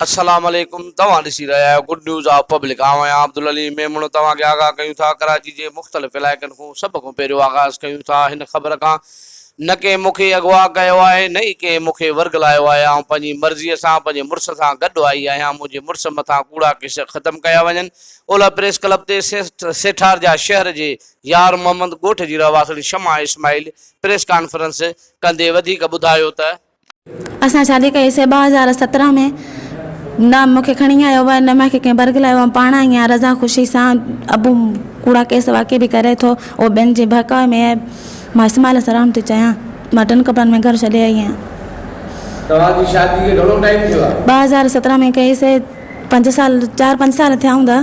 السلام عليڪم توهان ڏسي رهيا آهيو گڊ نيوز آف پبلڪ آئون آهيان عبدالعليم ميمڻ توهان کي آگاهه ڪيون ٿا ڪراچي جي مختلف علائقن کان سڀ کان پهريون آغاز ڪيون ٿا هن خبر کان نه ڪنهن مون کي اغوا ڪيو آهي نه ئي ڪنهن مون کي ورغلايو آهي آئون پنهنجي مرضي سان پنهنجي مڙس سان گڏ آئي آهيان منهنجي مڙس مٿان ڪوڙا ڪيس ختم ڪيا وڃن اولهه پريس ڪلب تي سيٺارجا شهر جي يار محمد ڳوٺ جي رهواسڻ شمع اسماعيل پريس ڪانفرنس ڪندي وڌيڪ ٻڌايو ته. اسان شادي ڪئي سي 2017 ۾ نه مون کي کڻي آيو آهي نه مان کي ڪنهن برغلايو آهي پاڻ آئي آهيان رضا خوشي سان ابو ڪوڙا ڪيس واقعي به ڪري ٿو اهو ٻين جي بهڪاء ۾ آهي مان اسماعيل سرام ٿي چاهيان مان ٽن ڪپڙن ۾ گهر ڇڏي آئي آهيان. توهان جي شادي کي گهڻو ٽائيم ٿيو آهي؟ 2017 ۾ ڪئي سي پنج سال چار پنج سال ٿيا هوندا.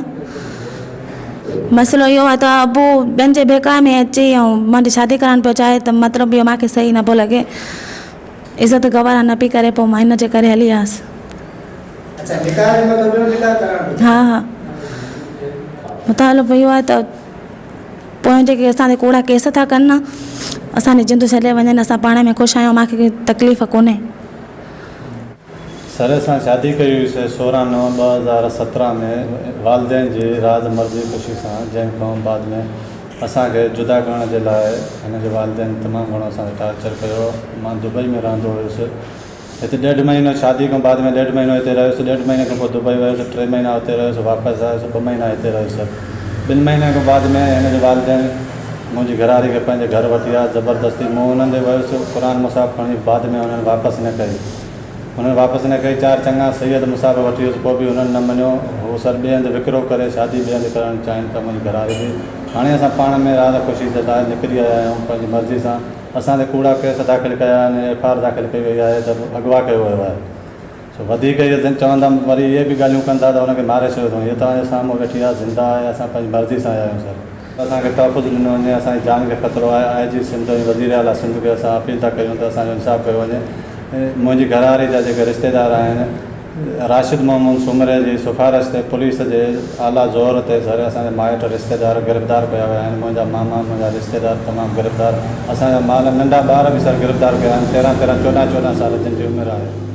مسئلو اهو آهي ته ابو ٻين جي بهڪاء ۾ اچي ۽ منهنجي شادي ڪرائڻ پيو چاهي ته مطلب اهو مانکي صحيح نه پيو لڳي. عزت گوارا نه پئي ڪري پوء مان ان جي ڪري هلي آيس. اڇا نڪاح جي مٿان ٻيو نڪاح ڪرائڻ پيو چاهي. ها ها مطالبو اهو آهي ته پويان جيڪي اسان تي ڪوڙا ڪيس ٿا ڪن نه اسان جي جند ڇڏي وڃن اسان پاڻ ۾ خوش آهيون مانکي ڪوئي تڪليف ڪونهي. سر اسان شادي ڪئي هئي سي 16 نو 2017 ۾ والدين جي راض مرضي خوشي سان جنهن کان بعد ۾ اسان کي جدا ڪرڻ جي لاء هن جي والدين تمام گهڻو اسان کي ٽارچر ڪيو مان دبئي ۾ رهندو هيس هتي ڏيڍ مهينو شادي کان بعد ۾ ڏيڍ مهينو هتي رهيس ڏيڍ مهيني کان پوء دبئي ويس ٽي مهينا اتي رهيس واپس آيس ٻه مهينا هتي رهيس ٻن مهينن کان بعد ۾ هن جي والدين منهنجي گهرواري کي پنهنجي گهر وٺي آيا زبردستي مون انهن ڏي ويس قرآن مصحف کڻي بعد ۾ انهن واپس نه ڪئي هنن واپس نه ڪئي. چار چڱا سيد مصاحب وٺي ويس پوء به هنن نه مڃيو. هو سر ٻئي هنڌ وڪرو ڪري شادي ٻئي هنڌ ڪرڻ چاهين ٿا. منهنجي گهرواري به. هاڻي اسان پاڻ ۾ راز خوشي جي لاء نڪري آيا آهيون. پنهنجي مرضي سان. اسان تي ڪوڙا ڪيس داخل ڪيا آهن. ايف I R داخل ڪئي وئي آهي ته اغوا ڪيو ويو آهي. سو وڌيڪ اهي چوندم وري اهي به ڳالهيون ڪن ٿا ته هن کي ماري ڇڏيو اٿئون. هيء توهان جي سامهون ويٺي آهي. زنده آهي. اسان پنهنجي مرضي سان آيا آهيون سر. اسان کي تحفظ ڏنو وڃي. اسان جي جان کي خطرو آهي. آء جي سنڌ ۽ وزير اعليٰ سنڌ کي اسان اپيل ٿا ڪريون ته اسان جو انصاف ڪيو وڃي. منهنجي گهرواري جا جيڪي رشتيدار آهن راشد محمد سومري جي سفارش تي پوليس جي اعليٰ زور تي سر اسان جا مائٽ رشتيدار گرفتار ڪيا ويا آهن منهنجا ماما منهنجا رشتيدار تمام گرفتار اسان جا مال ننڍا ٻار به سر گرفتار ڪيا آهن تيرهن تيرهن چوڏهن چوڏهن سال جن جي عمر آهي.